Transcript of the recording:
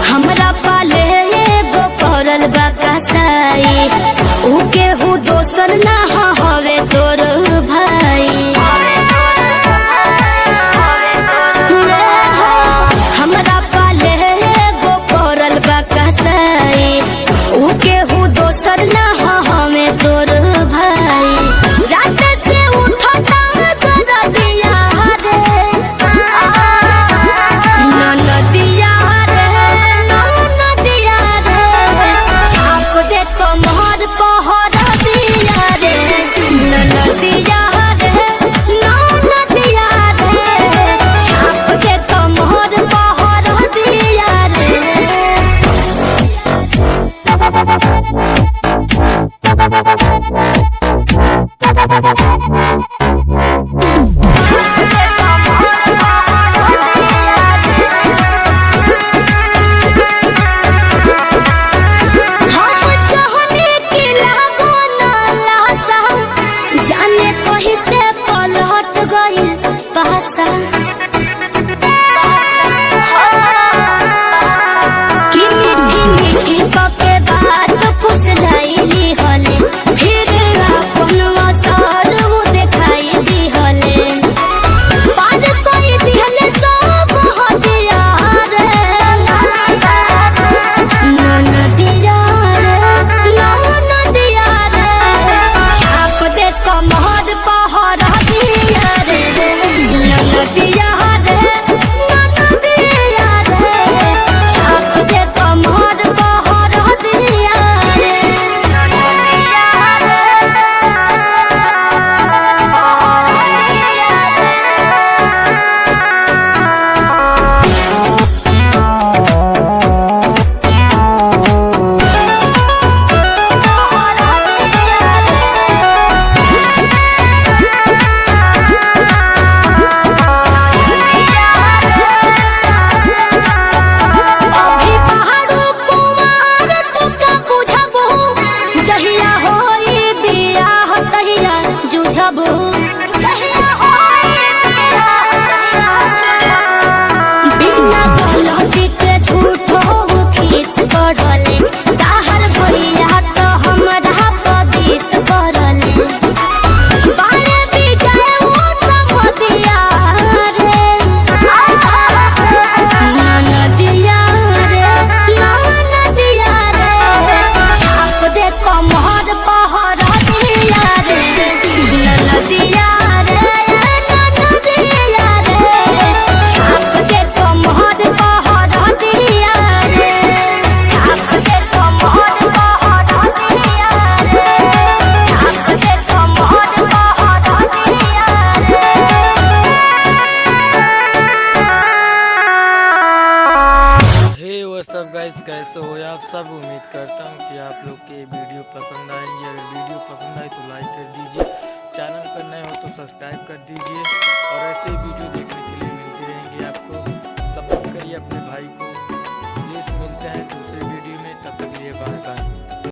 हमरा पाले एगो पड़ल बा कसाई, ऊ केहू दोसर ना हवे तोर भाई। ले हो, हमरा पाले एगो पड़ल बा कसाई, ऊ केहू दोसर ना हवे तोर भाई। रात से उठता दरदिया रे, ननदिया रे, ननदिया रे, छाप दे कमर पहर दिया रे, ननदिया रे, ननदिया रे, छाप दे कमर पहर दिया रे। हम चाहने के लागो ना लासा, जाने कहीं से पलट गइल पासा। कि मीठी मीठी कके बात फुसलाइली हले, फिर अपन असर उ देखाई दिहले। पार कोई दिहले सब हदिया रे, ननदिया रे, ननदिया रे, छाप दे कमर पहर दिया रे, ननदिया रे, ननदिया रे, छाप दे कमर पहर दिया रे, ननदिया रे, पहर दिया रे। अभी पहाड़ो कुमार तू का बुझबू, जहिया होई बियाह तहिया जुझबू। बिना गलती के झूठो खीस पड़ले, ताहर भैया तो हमरा पबीस पड़ले। बारे बिजाए उ तो मदिया रे, ननदिया रे, ननदिया रे, छाप दे कमर पहर दिया रे, ननदिया रे, ननदिया रे, छाप दे कमर पहर दिया रे, छाप दे कमर पहर दिया रे, छाप दे कमर पहर दिया रे। हे व्हाट्सअप गाइस, कैसे हो आप सब। उम्मीद करता हूँ कि आप लोग के वीडियो पसंद आएंगी। अगर वीडियो पसंद आए तो लाइक कर दीजिए, चैनल पर नए हो तो सब्सक्राइब कर दीजिए और ऐसे ही वीडियो देखने के लिए मिलती रहेंगी आपको। सपोर्ट करिए अपने भाई को प्लीज़। मिलते हैं दूसरे वीडियो में, तब तक के लिए बाय बाय।